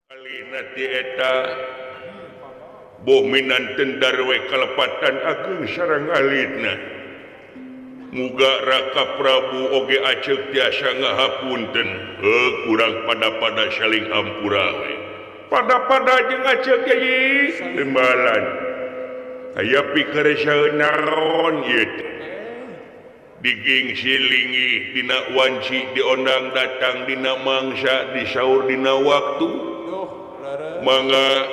Eta boh minanten darwe kalepatan ageng sareng alitna. Muga Raka Prabu oge aceuk tiasa ngahapunten. Heuh kurang pada-pada saling hampura we. Pada-pada jeung aceuk ge timbalan. Aya pikeresaeun naon ieu teh. Diging silingi dina wanci diondang datang dina mangsa disaur dina waktu. Mangga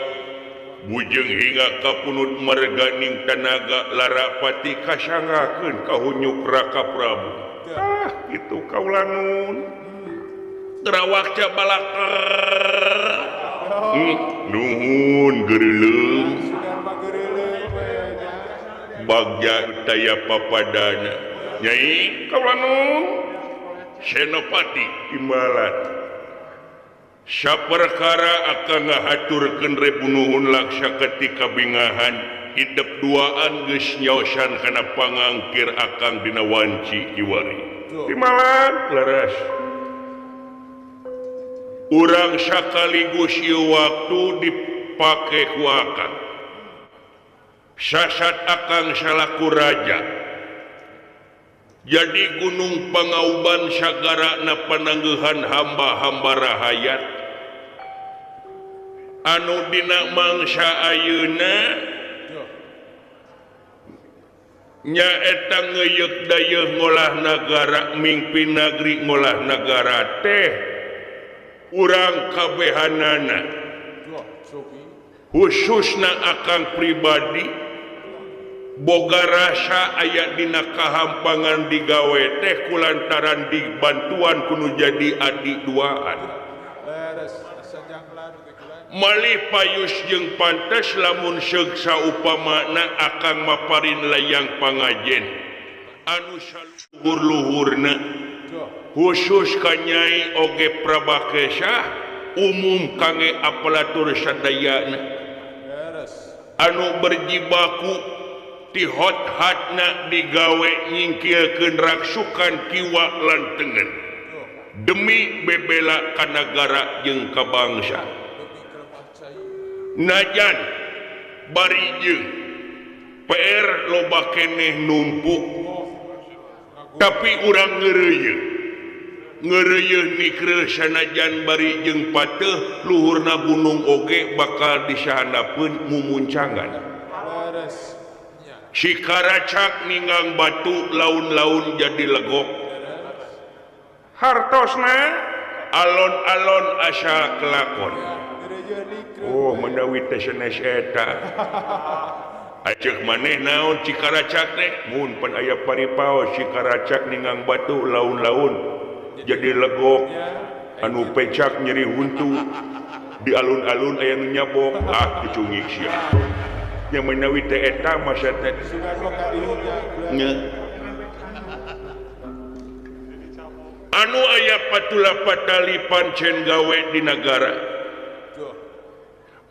bujeng hingga kapunut marganing tanaga larapati kasangakeun kahunyuk Raka Prabu. Ah itu kaula nun. Terawak balakar. Nuhun geureuleung. Bagja daya papadana. Nyai kaula nun. Senopati imbalan. Saperkara akan ngahaturkeun rebunuhun laksa ketika bingahan hidup duaan geus nyaosan kana pangangkir akang dina wanci kiwari. Timbalan leres. Urang sakaligus ieu waktu dipake ku akang. Sasat akang salaku raja. Jadi Gunung Pangauban sagara na panangguhan hamba-hamba rahayat anu dina mangsa ayeuna nyaeta ngeuyeuk dayeuh ngolah nagara mingpin nagri ngolah nagara teh urang kabehanana khususna akang pribadi boga rasa aya dina kahampangan digawe teh kulantaran dibantuan kudu jadi adik duaan. Malih payus jeung pantes lamun seuksa upamana akang maparin layang pangajen anu saluhur-luhurna khusus ka Nyai oge Prabakesa umum kangge aparatur sadayana anu berjibaku ti hot-hatna digawe nyingkirkeun raksukan kiwa lan tengen demi bebela ka nagara jeung ka bangsa. Najan bari jeung PR loba keneh numpuk tapi urang ngeureuyeun ngeureuyeun nikreuh sanajan bari jeung pateuh luhurna gunung oge bakal disahandapeun mumuncangan. Sikaracak ninggang batu laun-laun jadi legok hartosna alon-alon asa kelakon. Oh menawi teh sanes eta aceuk maneh naon Cikaracak teh mun pan aya paripaos Cikaracak ninggang batu laun-laun jadi legok anu pecak nyeri huntu di alun-alun aya nu nyabok ah dicungik sia. Yang menawi teh eta masa teh anu aya patula patali pancen gawe di nagara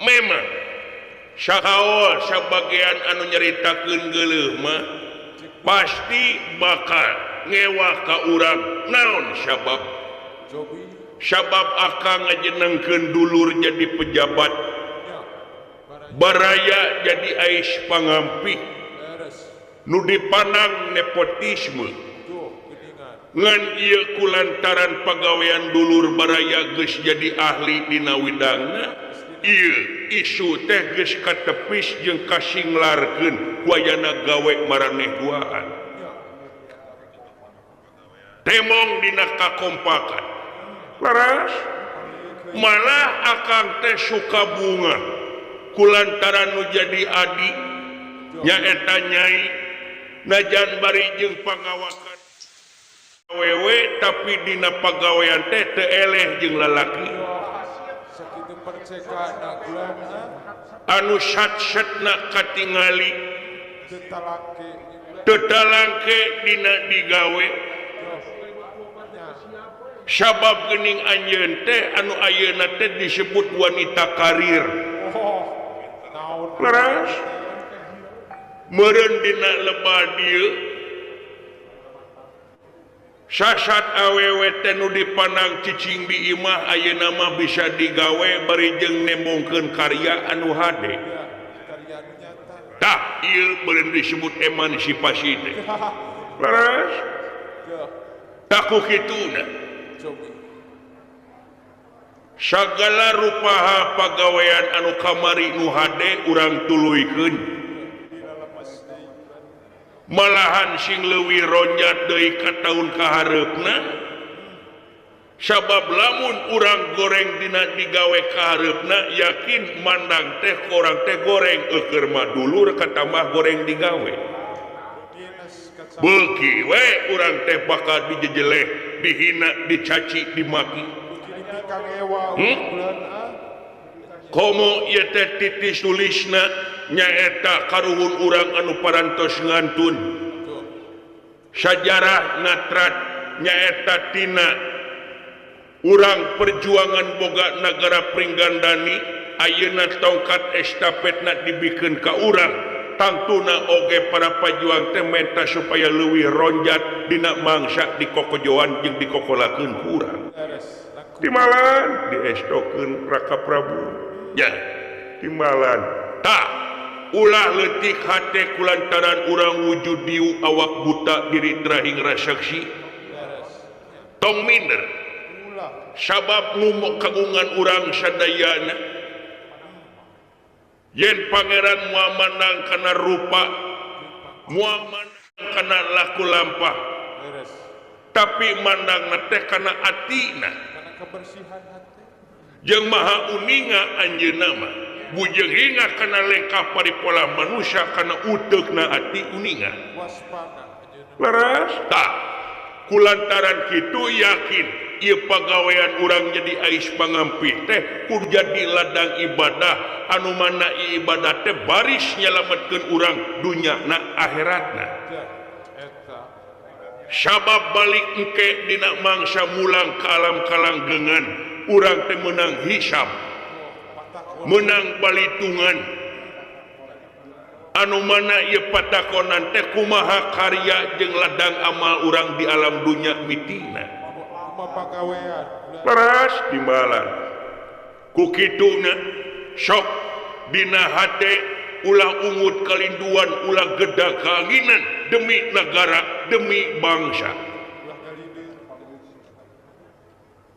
memang sahaol sabagian anu nyaritakeun geuleuh mah pasti bakal ngewa ka urang naon sabab sabab akang ngajenengkeun dulur jadi pejabat baraya jadi ais pangampih nu dipanang nepotisme ngan ieu kulantaran pagawean dulur baraya geus jadi ahli dina widangna ieu isu teh geus katepis jeung kasinglarkeun wayana gawe maraneh duaan temong dina kakompakan laras malah akang teh suka bunga kulantaran nu jadi adi nyaeta Nyai najan bari jeung pangawakan awewe tapi dina pagawean teh teu eleh jeung lalaki anu sat-satna katingali teu talangke dina digawe sabab geuning anjeun teh anu ayeuna teh disebut wanita karir. Leres meureun dina lebah dieu Sasat awewe teh nu dipandang cicing di imah ayeuna mah bisa digawe bari jeung nembongkeun karya anu hade. Tah ieu beureun disebut emansipasi teh. Leres? Tah ku kituna. Sagala rupaha pagawean anu kamari nu hade urang tuluykeun. Malahan sing leuwih ronjat deui ka taun kahareupna sabab lamun urang goreng dina digawe kahareupna yakin mandang teh urang teh goreng eueur mah dulur katambah goreng digawe beuki we urang teh bakal dijejeleh dihina dicaci dimaki komo ieu teh titis tulisna nyaeta karuhun urang anu parantos ngantun sajarah natrat nyaeta tina urang perjuangan boga nagara Pringgandani ayeuna tongkat estafetna dibikeun ka urang tangtuna oge para pajuang teh menta supaya leuwih ronjat dina mangsa dikokojoan jeung dikokolakeun ku urang timbalan diestokeun Raka Prabu nya timbalan tah ulah leutik hate kulantaran urang wujud diu awak buta diri terahing rasaksi tong minder sabab nu kagungan urang sadayana yen pangeran moal mandang kana rupa moal mandang kana laku lampah tapi mandangna teh kana atina jeung maha uninga anjeunna mah bujeng hinga kana lengkah paripola manusia kana uteukna ati uninga leres tah kulantaran kitu yakin ieu pagawean urang jadi ais pangampih teh kudu jadi ladang ibadah anu mana ibadah teh baris nyalametkeun urang dunyana akhiratna sabab balik engke dina mangsa mulang ka alam kalanggengan urang teh meunang hisab menang balitungan anu mana ieu patakonan teh kumaha karya jeung ladang amal urang di alam dunya mitina leres timbalan ku kituna sok dina hate ulah ungut kalinduan ulah gedag kaanginan demi negara demi bangsa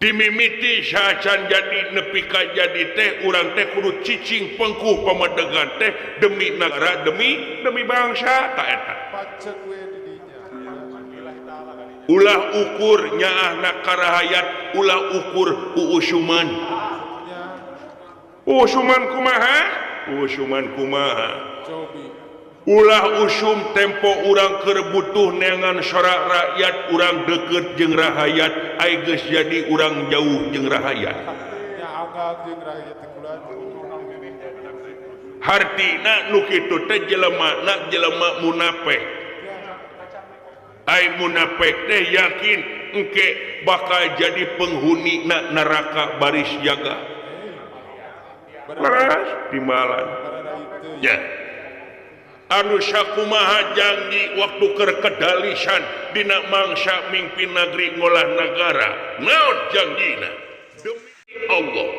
dimimiti sacan jadi nepi ka jadi teh urang teh kudu cicing pengkuh pamadegan teh demi negara demi bangsa ta eta ulah ukur nyaahna karahayat ulah ukur uusuman usuman kumaha usuman kumaha ulah usum tempo urang keur butuh neangan sorak rakyat urang deukeut jeung rahayat ai geus jadi urang jauh jeung rahayat hartina nu kitu teh jelema na jelema munafik ai munafik teh yakin engke bakal jadi penghuni na neraka baris jaga leres timbalan ya anu sakumaha janji waktu keur kedalisan dina mangsa mingpin negeri ngolah negara naon janjina demi Allah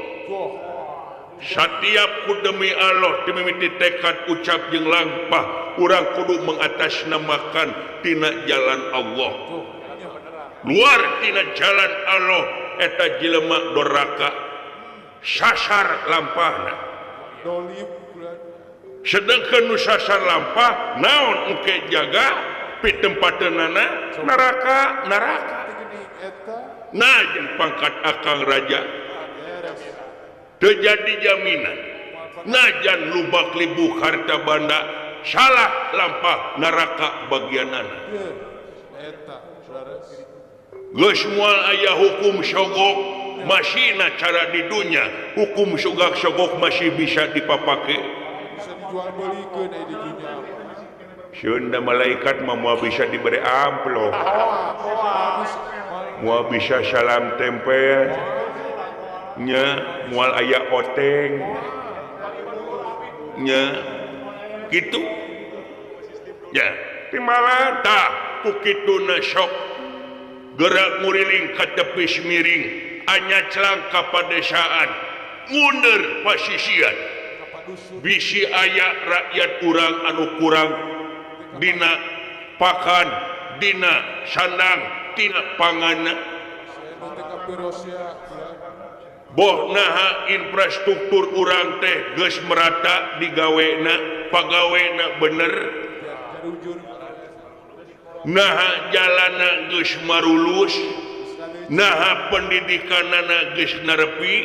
satiap ku demi Allah dimimiti tekad ucap jeung lampah urang kudu mengatasnamakan tina jalan Allah luar tina jalan Allah eta jelema doraka sasar lampahna sedangkan nu sasar lampah naon engke jaga pitempateunana neraka neraka nah jeung pangkat akang raja teu jadi jaminan najan lubak libu harta banda salah lampah neraka bagianana geus moal aya hukum sogok masihna cara di dunya hukum sogak sogok masih bisa dipapake Sunda malaikat mah moal bisa diberi amplop moal bisa salam tempel nya moal aya oteng nya gitu ya timbalan tah ku kituna sok Gerak nguriling ka tepis miring anya celang ka padesaan mundur pasisian bisi aya rakyat urang anu kurang dina pakan dina sandang tina panganna. Boh naha infrastruktur urang teh geus merata digawena pagawena bener, naha jalana geus marulus, naha pendidikanana geus narepi,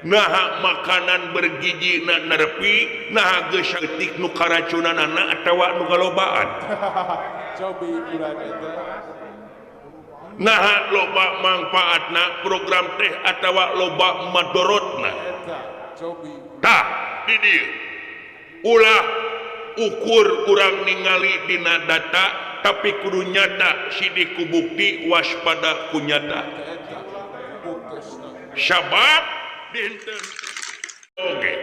naha makanan bergizi na narepi, naha geus saeutik nu karacunanana atawa nu kalobaan. Naha loba mangfaatna program teh atawa loba madorotna. Tah di dieu ulah ukur urang ningali dina data tapi kudu nyata sidik ku bukti waspada ku nyata. Sabab dinten oge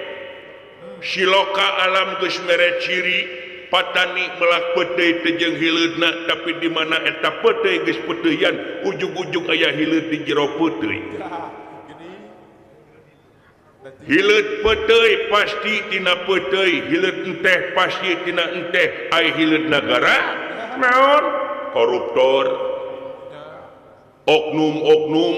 siloka alam geus mere ciri patani melak peuteuy teh jeung hileudna, tapi di mana eta peuteuy geus peuteuyan ujug-ujug aya hileud di jero peuteuy. Hileud peuteuy pasti tina peuteuy, hileud enteh pasti tina enteh, ai hileud nagara naon? Koruptor, oknum-oknum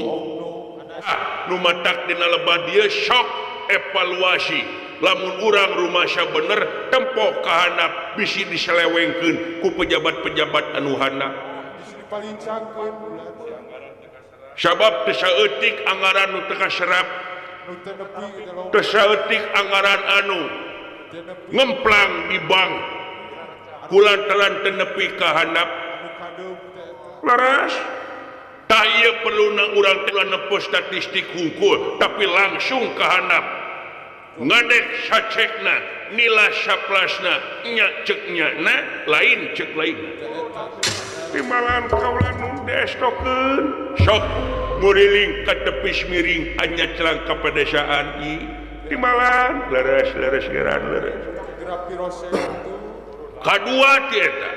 nu matak dina lebah dieu sok evaluasi. Lamun urang rumasa bener tempo kahanap bisi diselewengkeun ku pejabat-pejabat anu handap. Sabab teu saeutik anggaran nu teu kaserap, teu saeutik anggaran anu ngemplang di bank kulantaran teu nepi ka handap. Leres tah ieu perluna urang teh nempo statistik hungkul tapi langsung ka handap. Ngadek sacekna nila saplasna nya cek nya na lain cek lain. Timbalan kaula nu destokeun sok nguriling ka tepis miring hanya celang ka pedesaan i timbalan leres leres geran leres. Kadua ti eta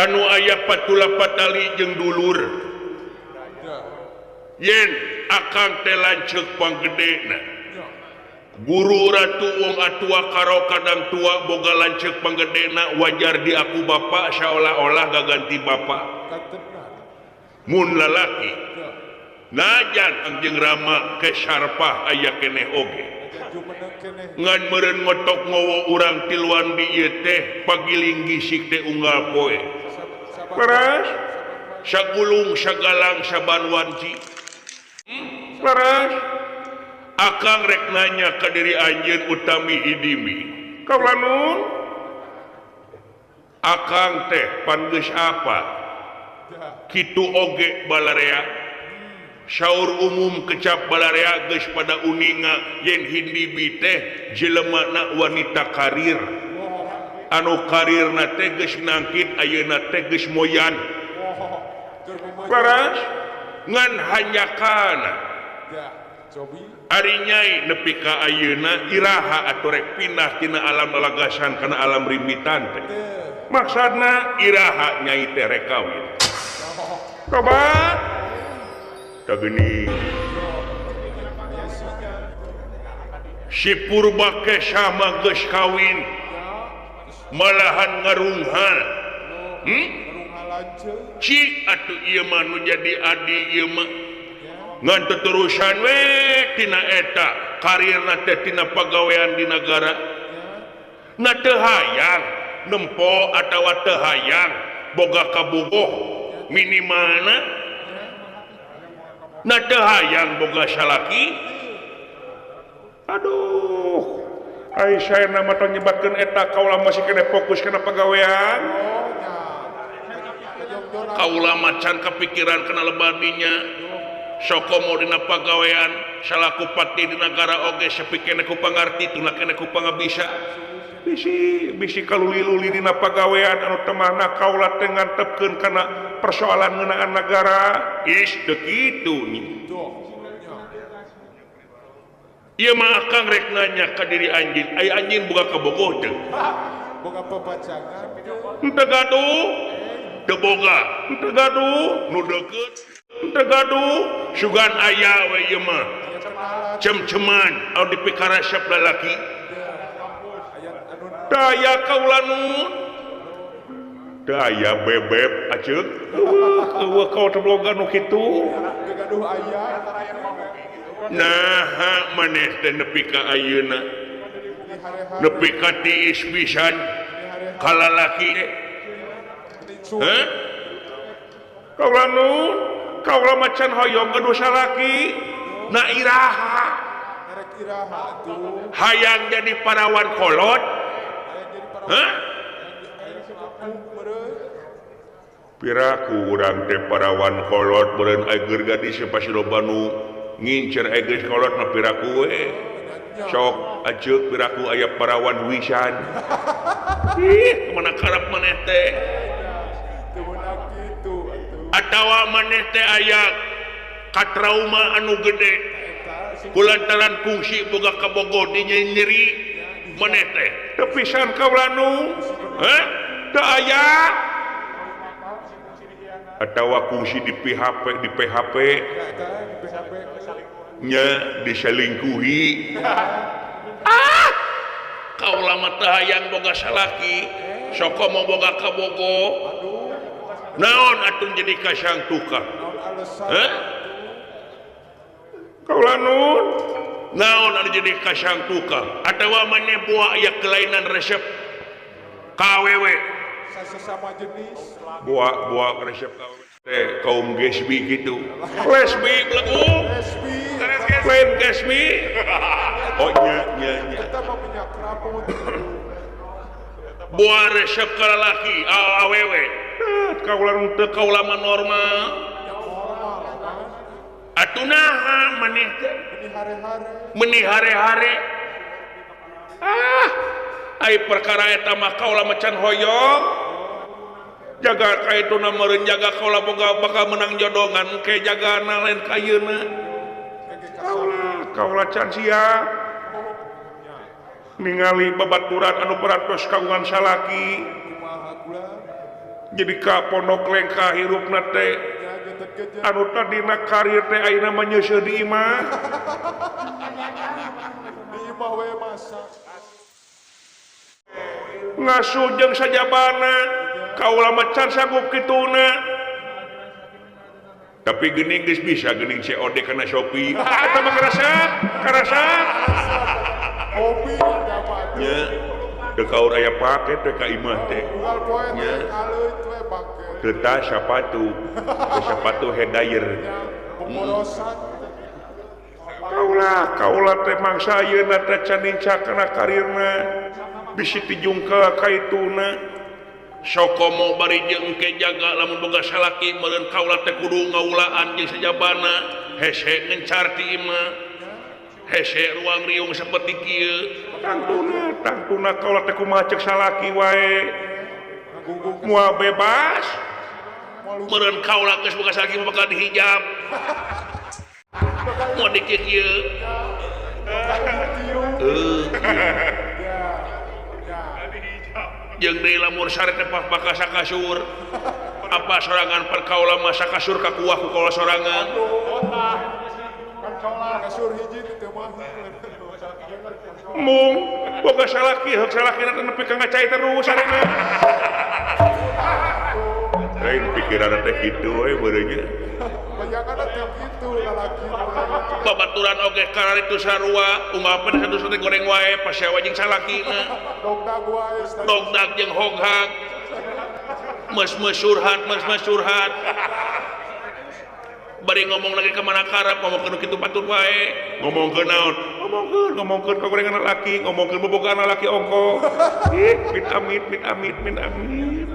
anu aya patula patali jeung dulur yen akang teh lanceuk panggedena. Guru ratu wong atua karo kadang tua boga lanceuk panggedena wajar di aku bapak seolah-olah gaganti bapak. Mun lalaki najan anjing rama ke sarpah aya keneh oge. Ngan meureun ngotok ngowo urang tiluan di ieu teh pagiling gisik teh unggal poe. Leres sagulung sagalang saban wanci. Leres akang rek nanya ka diri anjeun utami idimi. Kaula nun? Akang teh pan geus apa? Kitu oge balarea. Saur umum kecap balarea geus pada uninga yen hindibi teh jelemana wanita karir. Anu karirna teh geus nangkit ayeuna teh geus moyan. Leres ngan hanyakana. Ari nyai nepi ka ayeuna iraha atuh rek pindah tina alam lagasan kana alam rimbitan teh. Maksudna iraha nyai teh rek kawin. Coba tah geuning. Si Purba Kesah mah geus kawin malahan ngarunghal. Cik atuh ieu mah nu jadi adi ieu mah. Ngan teterusan we tina eta karirna teh tina pagawean di nagara. Na teu hayang nempo atawa teu hayang boga kabogoh minimalna. Na teu hayang boga salaki. Aduh, ai saena mah tong nyebatkeun eta kaula masih kena fokus kana pagawean. Kaula macan kepikiran kana lebadinya. Sokomo dina pagawean salaku pati di nagara oge sepi kene ku pangarti tuna kene ku pangabisa bisi bisi kaluli-luli dina pagawean anu temahna kaula teh ngantepkeun kana persoalan ngeunaan nagara is teu kitu nya. Ieu mah akang rek nanya ka diri anjeun, ai anjeun boga kabogoh teu? Boga papacangan. Henteu gaduh. Teu boga, teu gaduh, nu deukeut teu gaduh, sugan aya we ieu mah. Cem-ceman anu dipikaresep lalaki. Daya kaula nun. Daya bebeb aceuk. Eueuh kaula teu boga nu kitu. Teu gaduh aya. Nah, maneh teh nepi ka ayeuna. Nepi ka tiis pisan kalalaki teh. Hah? Kaula nun, kaula macan hoyong gaduh salaki. Na iraha. Erek iraha atuh. Hayang jadi parawan kolot. Hah? Piraku urang teh parawan kolot beureun ager gadis pasti loba nu ngincer geus kolot mah piraku we. Sok aceuk piraku aya parawan wisan. Ih, kemana karep maneh teh? Atawa maneh teh aya katrauma anu gede. Kulantaran kungsi boga kabogoh dinyeri maneh teh. Teu pisan kaula nu. Hah? Teu aya. Atawa kungsi di PHP, di PHP nya diselingkuhi. Ah, kaula mah teu hayang boga salaki, sok komo boga kabogoh. Naon atuh jadi kasang tukang? Hah? Kaula nun, naon anu jadi kasang tukang? Atawa maneh boa aya kelainan resep ka awewe. Sesama jenis. Boa resep ka awewe. Teh kaum gesbi gitu. Lesbi belegu. Lesbi. Lain gesbi. Oh nya nya nya. Kita mah minyak rambut. Boa resep ka lalaki awewe. Kaula teu kaula mah normal. Atuh naha maneh teh? Meni hare-hare. Ah, ai perkara eta mah kaula mah can hoyong. Jaga ka ituna meureun jaga kaula boga bakal menang jodongan ke jagana lain ka ayeuna. Kaula kaula can siap. Ningali babaturan anu parantos kagungan salaki. Jadi ka pondok lengkah hirupna teh anu tadina karir teh ayeuna mah nyeuseuh di imah. Di imah we masak. Ngasuh jeung sajabana kaula mah can sanggup kituna. Tapi geuning geus bisa geuning COD kana Shopee. Eta mah karasa, karasa. Hobi eta mah. Nya, teu kaur aya pake teh ka imah teh. Nya. Teu tas sapatu, teu sapatu hedayer. Pemborosan. Kaula, kaula teh mangsa ayeuna teh can nincak kana karirna. Bisi tijungkel ka ituna. Sokomo bari jeung engke jaga lamun boga salaki meureun kaula teh kudu ngaulaan jeung sajabana. Hese ngencar ti imah. Hese ruang riung saperti kieu. Tangtuna, tangtuna kaula teh kumaha ceuk salaki wae. Moal bebas. Meureun kaula geus boga salaki bakal dihijab. Moal dikit ieu. Jeung deui lamun sare teh bakal sakasur. Apa sorangan per kaula mah sakasur ka kuah ku kaula sorangan. Kasur hiji teu mah. Mung boga salaki heuk salakina teh nepi ka ngacai terus sarena. Lain pikiran teh kitu we beureunnya. Bayangan teh kitu lalaki. Babaturan oge kararitu sarua unggapan satu sate goreng wae pasea jeung salakina. Dogdag wae. Dogdag jeung hoghag. Meus-meus curhat, meus-meus curhat. Bari ngomong lagi ka mana karep ngomongkeun kitu batur wae. Ngomongkeun naon? Ngomongkeun, ngomongkeun kagorengan lalaki, ngomongkeun bobogaan lalaki ongko. Ih, mit amit, mit amit, mit amit.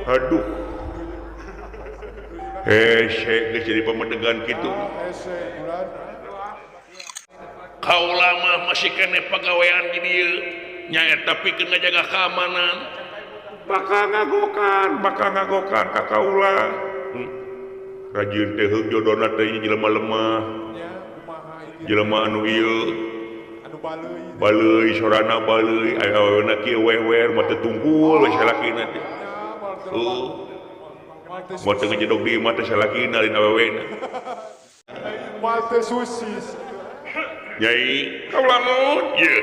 Aduh. Hese geus jadi pemedegan kitu. Kaula mah masih keneh pagawean di dieu. Nyaeta pikeun ngajaga keamanan. Bakal ngagokan ka kaula. Rajin teh heug jodona teh jelema lemah. Jelema anu ieu anu baleuy. Baleuy sorana baleuy aya awewena kieu wewer mah teu tunggul we salakina teh. Moal teu ngejedog di imah teh salakina lain awewena. Moal teu susis. Nyai, kaula mun ye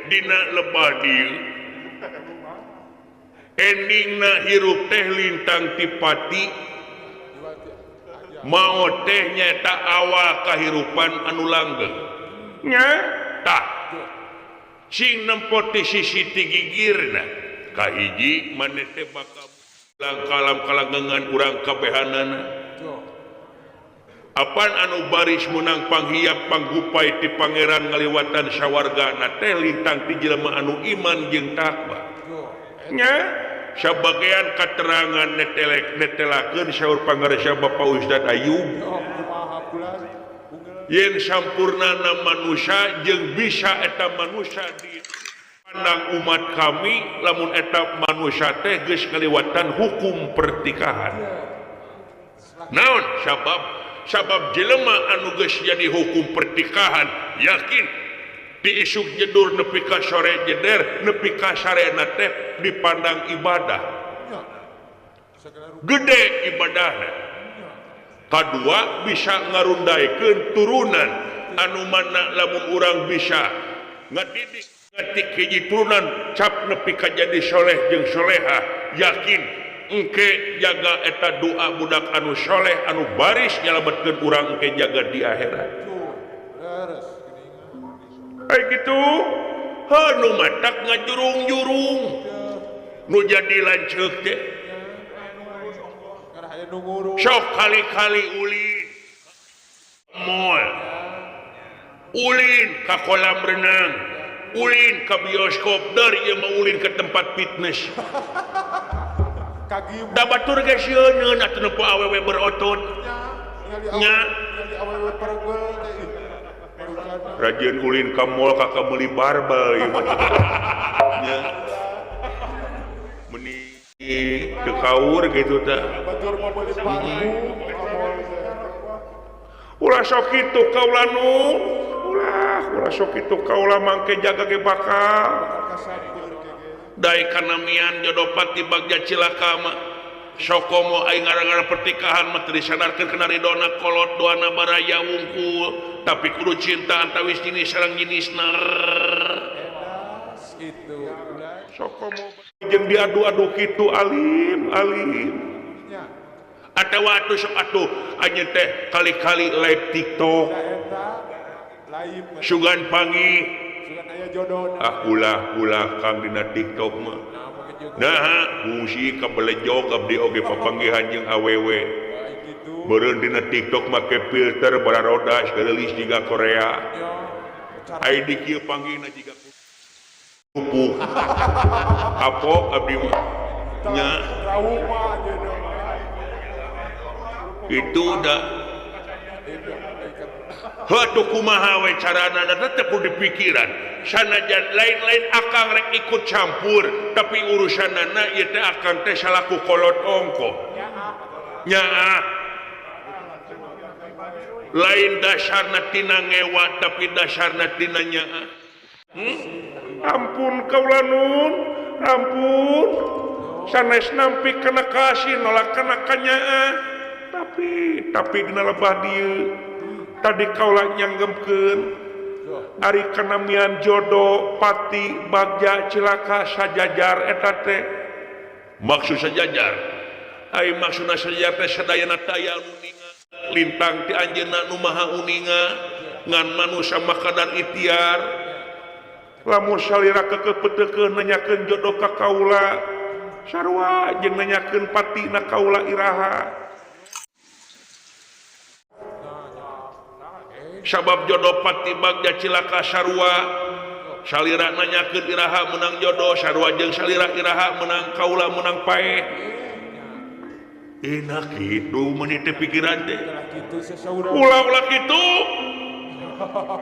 dina lebah dieu. Endingna hirup teh lintang ti pati. Maot teh nyaeta awal kahirupan anu langgeng. Nya tah. Sing nempo ti sisi ti gigirna. Kahiji maneh teh bakal kalam kalanggengan urang kabehanana. Apan anu baris menang panghiap panggupai ti pangeran ngaliwatan sawargana teh lintang ti jelema anu iman jeung takwa. Nya sabagean katerangan netelek netelakeun saur pangarsa Bapak Ustad Ayub. Yen sampurnana manusia jeung bisa eta manusia di pandang umat kami lamun eta manusia teh geus ngaliwatan hukum pertikahan. Naon sabab? Sabab jelema anu geus jadi hukum pertikahan yakin diisuk jedur nepi ka sore jeder nepi ka sarena teh dipandang ibadah. Gede ibadahna. Kadua bisa ngarundaikeun turunan anu mana lamun urang bisa ngadidik ngetik hiji turunan cap nepi ka jadi soleh jeung soleha yakin engke jaga eta doa budak anu soleh anu baris nyalametkeun urang engke jaga di akhirat. Ai kitu heuh nu matak ngajurung-jurung nu jadi lanceuk teh sok kali-kali ulin mall ulin ka kolam renang ulin ke bioskop dari ieu mah ulin ke tempat fitness. Da batur ge sieun atuh nempo awewe berotot. Nya rajin ulin ka mall ka meuli barbel ieu mah. Nya meuni teu kaur kitu tah. Batur mah meuli parfum. Ulah sok kitu kaula nu. Ulah sok kitu kaula mangke jaga ge bakal. Dai kanamian jodoh pati bagja cilaka mah sokomo aing ngaran-ngaran pertikahan mah teu disadarkeun kana ridona kolot doana baraya wungkul tapi kudu cinta antawis jenis sareng jenisna kitu sokomo jeung diadu-adu kitu alim alim atawa atuh sok atuh anjeun teh kali-kali live TikTok sugan panggih ah ulah-ulah kang dina TikTok mah nah fungsi kabelejog abdi oge papanggihan jeung awewe beureun dina TikTok make filter bararodas geulis jiga Korea ai di kieu panggihna jiga pupuh kapok abdi mah nya itu da heuh kumaha we carana tetep kudu dipikiran sanajan lain-lain akang rek ikut campur tapi urusanana ieu teh akang teh salaku kolot ongko nyaah lain dasarna tina ngewa tapi dasarna tina nyaah. Ampun kaula nun ampun sanes nampi kana kasih nolak kana kanyaah tapi dina lebah dieu tadi kaula nyanggemkeun ari kanamian jodoh pati bagja cilaka sajajar eta teh maksud sajajar ai maksudna sajajar teh sadayana taya nu ninga lintang ti anjeunna nu maha uninga ngan manusa makadar ikhtiar lamun salira kekepeuteukeun nanyakeun jodoh ka kaula sarua jeung nanyakeun patina kaula iraha sabab jodoh pati bagja cilaka sarua salira nanyakeun iraha menang jodoh sarua jeung salira iraha menang kaula menang paeh enak kitu meuni teh pikiran teh ulah-ulah kitu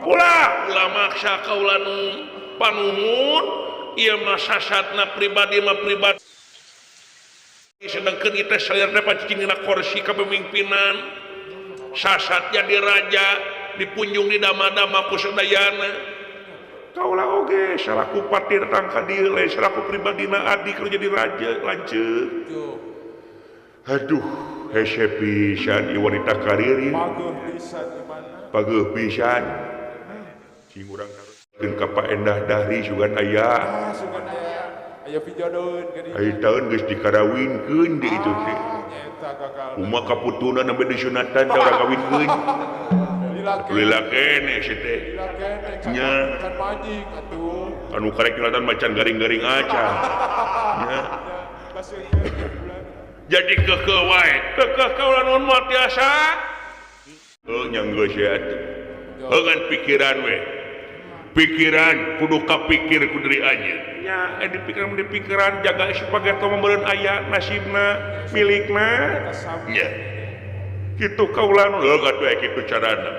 ulah ulah maksa kaula nu panuhun ieu mah sasatna pribadi mah pribadi sedangkeun ieu teh salira teh pacicing dina kursi kapemimpinan sasat jadi raja dipunjung di dama-dama ku sadayana kaula oge salaku pati datang ka dieu lain salaku pribadina adi keur jadi raja lanceuk. Aduh hese pisan ieu wanita karirin pageuh pisan cing urang taroskeun ka Pak Endah Dahri sugan aya sugan aya aya pijodoheun ka dieu aya taun geus dikarawinkeun di itu teh kumaha kaputunan sampe disunatan teh urang kawinkeun lila kene si teh nya can manjing atuh anu karek nyulatan macan garing-garing aja nya jadi kekeh wae kekeh kaula nuhun moal tiasa heuh nya geus we atuh heuh pikiran we pikiran kudu kapikir ku diri anjeun nya di pikiran jaga supaya tong meureun aya nasibna milikna nya kitu kaula nu heuh atuh kitu carana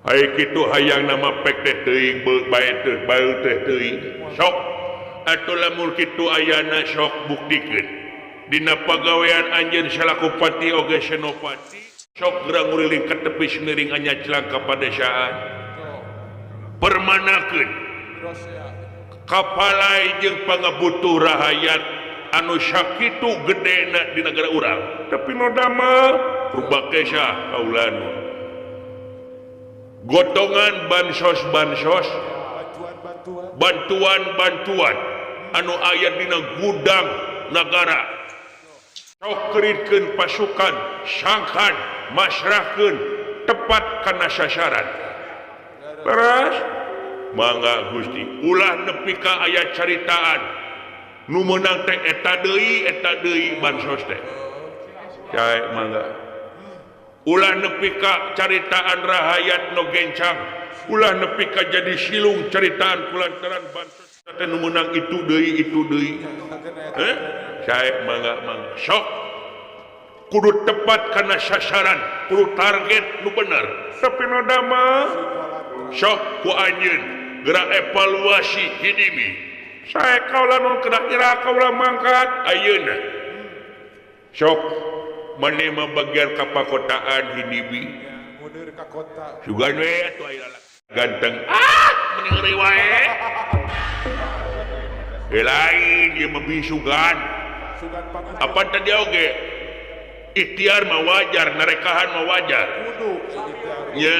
ai kitu hayang nama pek teh teuing bae teh bae teh teuing sok atuh lamun kitu ayana sok buktikeun dina pagawean anjeun salaku pati oge senopati sok geura nguriling ka tepi semiring anyaclang ka padesaan permanakeun kapalai jeung pangabutuh rahayat anu sakitu gedena di negara urang tapi nu damel rubakesa kaula nu gotongan bansos-bansos bantuan-bantuan anu aya dina gudang nagara sok keritkeun pasukan sangkan masrahkeun tepat kana sasaran terus mangga Gusti ulah nepi ka aya caritaan nu meunang teh eta deui bansos teh cae mangga ulah nepi ka caritaan rahayat nu gencang ulah nepi ka jadi silung caritaan kulantaran bansos teh nu meunang itu deui sae mangga mangga sok kudu tepat kana sasaran kudu target nu bener tapi nu damel sok ku anjeun geura evaluasi hidimi sae kaula nu kira-kira kaula mangkat ayeuna sok maneh mah bagian kapakotaan Hindibi mundur ka kota sugan we atuh aya ganteng ah meni heureuy wae lain ieu mah bisugan apa tadi oge ikhtiar mah wajar narekahan mah wajar nya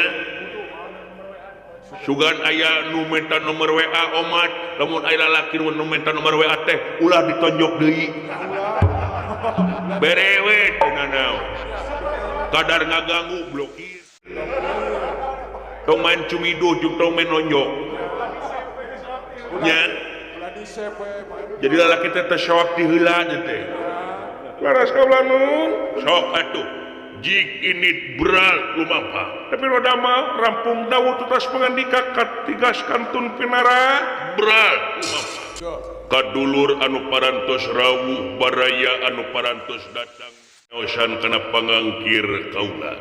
sugan aya nu minta nomor WA omat lamun aya lalaki nu minta nomor WA teh ulah ditonjok deui bere we teu nanaon kadar ngaganggu blokir tong main cumiduh jeung tong main nonjok nya jadi lalaki teh teh sok di heula teh laras kaula nun sok atuh jik ini beral lumampah tapi roda mah rampung dawuh tutas pangandika katigas kantun pinara beral lumampah kadulur anu parantos rawuh baraya anu parantos datang ngaosan kana pangangkir kaula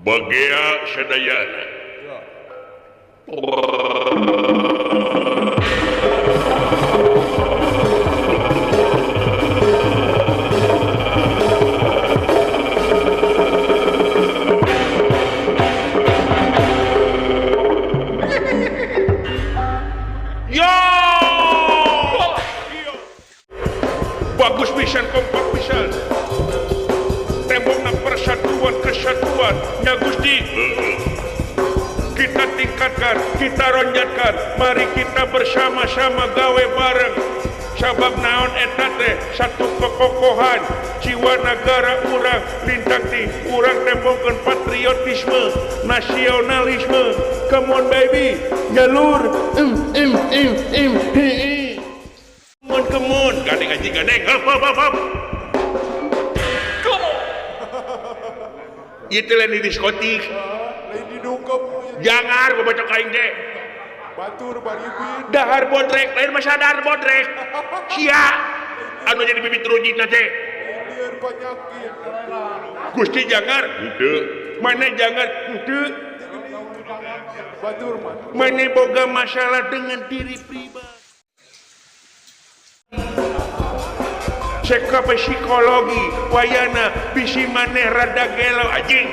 bagea sadayana bagus pisan kompak pisan tembokna persatuan kesatuan nya Gusti kita tingkatkan kita ronjatkan mari kita bersama-sama gawe bareng sabab naon eta teh satu kekokohan jiwa nagara urang lintang ti urang tembongkeun patriotisme nasionalisme come on baby jalur m m m m p i come on gandeng anjing gandeng hop hop hop hop come on ieu teh lain di diskotik lain di dungkep jangan babacok aing teh batur baribin dahar bodrek lain mah sadar bodrek sia anu jadi bibit rujitna teh lieur penyakit Gusti jangar henteu mana jangar henteu batur mah mana boga masalah dengan diri pribadi cek ka psikologi wayana bisi maneh rada gelo anjing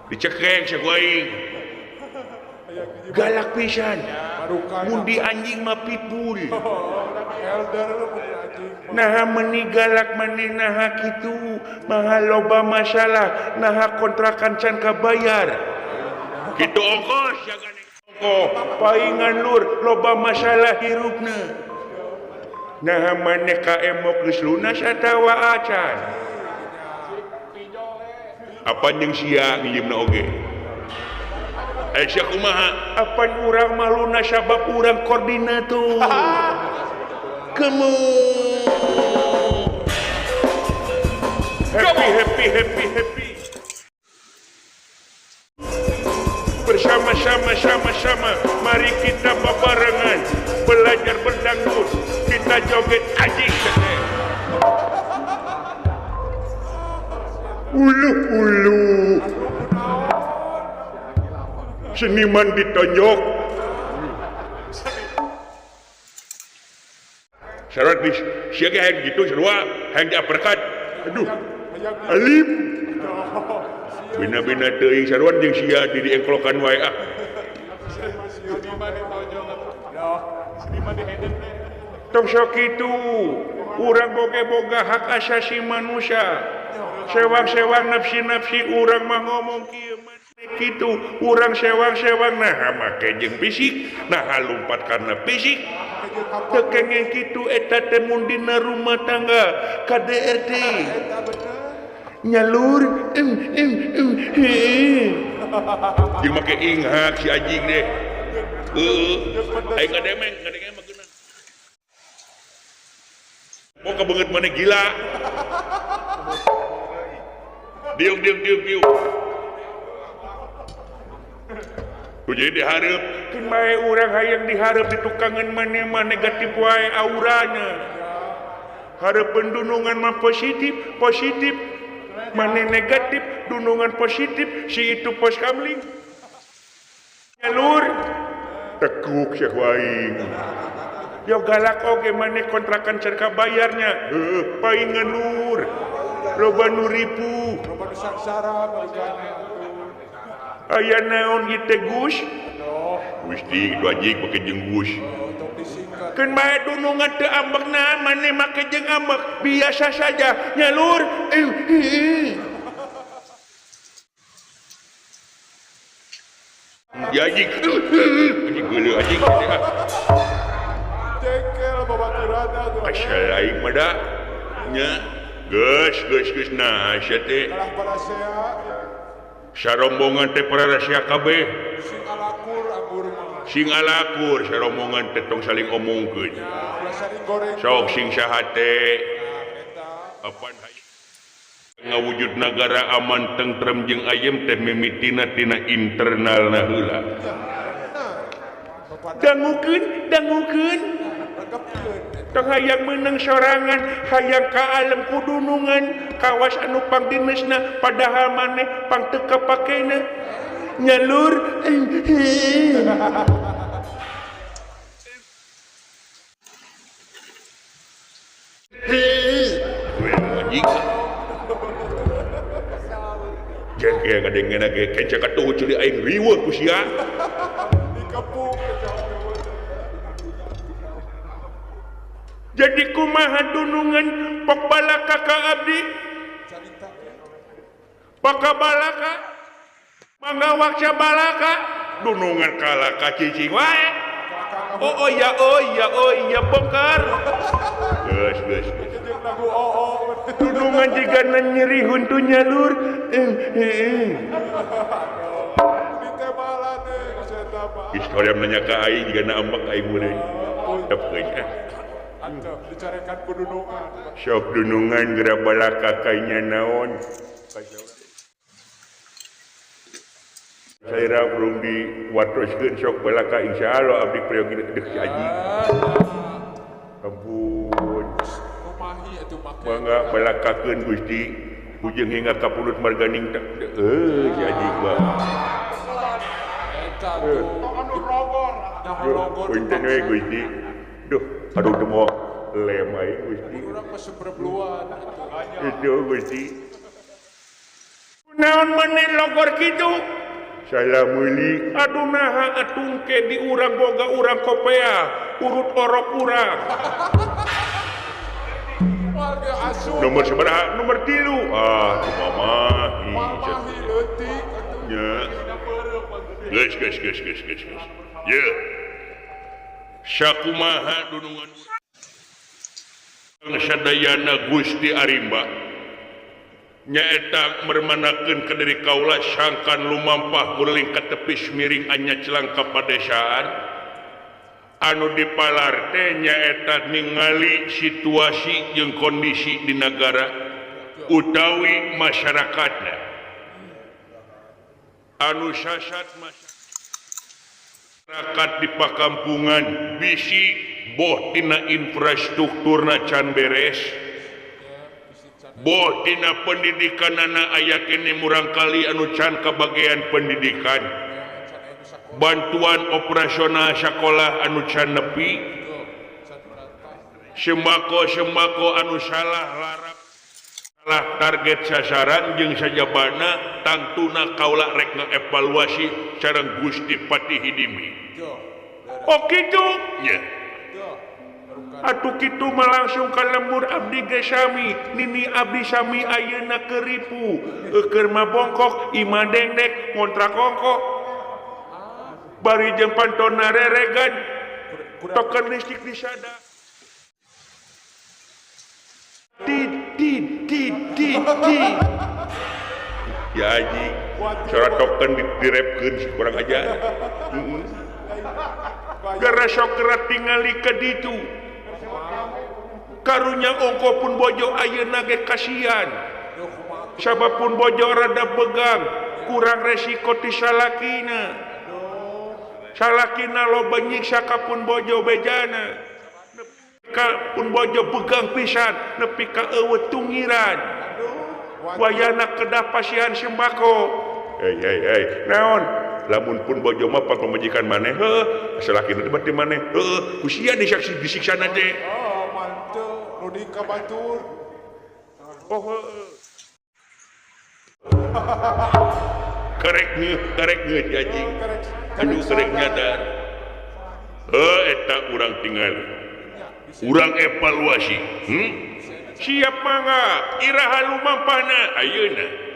dicekek cek aing galak pisan mun di anjing mah pitbull elder mun anjing Naha meni galak maneh naha kitu maha loba masalah naha kontrakan can kabayar kitu ongkos jaga ongkoh paingan lur loba masalah hirupna naha maneh ka emok geus lunas atawa acan apa jeung sia nginjeumna oge sia kumaha apan urang mah lunas sabab urang koordinator kamu happy happy happy happy bersama-sama sama-sama mari kita bebarengan belajar berdangdut kita joget anjing ulu ulu seniman ditonjok syarat di sia ge hayang gitu sarua hayang diaperkat aduh alim bina-bina teuing sarua jeung sia di diengklokan wae ah tong sok kitu urang boga-boga hak asasi manusia sewang-sewang nafsi-nafsi urang mah ngomong kieu kitu urang sewang-sewang nah make jeung fisik nah lumpat karena fisik teu kengeng kitu eta teh mun dina rumah tangga KDRT nyalur em em em jeung make inghak si anjing deh heueuh aing ngademeng ngadengeng mah geunah mau kebeungeut maneh gila diuk diuk diuk diuk jadi diharap keun bae urang hayang diharap di tukangan maneh mah negatif wae aurana hareupeun dunungan mah positif positif maneh negatif dunungan positif si itu pos kamling jalur tekuk sia wae yo galak oge maneh kontrakan can kabayarnya heuh paingan lur loba nu ripuh loba nu sangsara aya naon ieu teh Gus? Gusti itu anjing make jeung Gus. Keun bae dunungan teu ambekna maneh make jeung ambek biasa saja nyalur. Ya anjing. Anjing geuleuh anjing. Jengkel babaturana tuh. Asal aing mah da nya geus geus geus nah sia teh. Kalah parasea. Sarombongan teh pararasia kabeh sing alakur anggur mah sing alakur sarombongan teh tong saling omongkeun sok sing saha teh apan ngawujud nagara aman tentrem jeung ayem teh mimitina tina internalna heula dangukeun dangukeun tong hayang meunang sorangan hayang ka alem kudunungan kawas anu pangdinesna padahal maneh pang teu kapakena nyalur jengke ngadengena ge kenca katuh ceuli aing riweuh ku sia dikepung. Jadi kumaha dunungan pok balaka ka abdi paka balaka mangga waksa balaka dunungan kalaka cicing wae oh oh ya oh ya oh ya bongkar geus geus dunungan jiga nyeri huntu nyalur Historia nanya ka aing jiga na ambek aing mulai tepkeun dicarekan ku dunungan sok dunungan geura balaka kainya naon saya belum diwatoskeun sok balaka insyaallah abdi peryogi deuk si Aji ampun kumahi atuh make mangga balakakeun Gusti hujung hingga ka pulut marganing heuh si Aji mah eta tuh anu rogor dah rogor punten we Gusti duh aduh demok lem aing Gusti urang mah seperbluan itu Gusti naon maneh logor kitu salah meuli aduh naha atung ke di urang boga urang kopea urut orok urang Nomor sabaraha? Nomor 3. Ah, kumaha Mamahi leutik atuh. Nya. Geus geus geus geus geus geus. Ye. Sakumaha dunungan sadayana Gusti Arimba nyaeta mermanakeun ka diri kaula sangkan lumampah guling ka tepis miring anya celang ka padesaan anu dipalar teh nyaeta ningali situasi jeung kondisi di nagara utawi masyarakatna anu sasat masyarakat di pakampungan bisi boh tina infrastrukturna can beres boh tina pendidikanana aya kene murangkali anu can kabagean pendidikan bantuan operasional sekolah anu can nepi sembako-sembako anu salah larap salah target sasaran jeung sajabana tangtuna kaula rek ngaevaluasi sareng Gusti Patih Hidimi. Oh kitu nya. Atuh kitu mah langsung ka lembur abdi ge sami nini abdi sami ayeuna keur ripu keur mah bongkok imah dengdek ngontrak ongkok bari jeung pantona reregan token listrik disada ti ti ti ti ti ya haji suara token direpkeun kurang aja gara sok geura tingali ka ditu karunya ongko pun bojo ayeuna ge kasihan sabab pun bojo rada begang kurang resiko ti salakina salakina loba nyiksa ka pun bojo bejana ka pun bojo begang pisan nepi ka eueuh tungiran wayana kedah pasihan sembako hei hei hei naon lamun pun bojo mah pamajikan maneh heuh salakina teh berarti maneh heuh ku sia disiksana teh. Oh manteu nu di ka batur. Oh heuh. Karek ngeuh anjing. Aduh karek nyadar. Heuh eta urang tinggal. Urang evaluasi. Siap mangga iraha lumampahna ayeuna.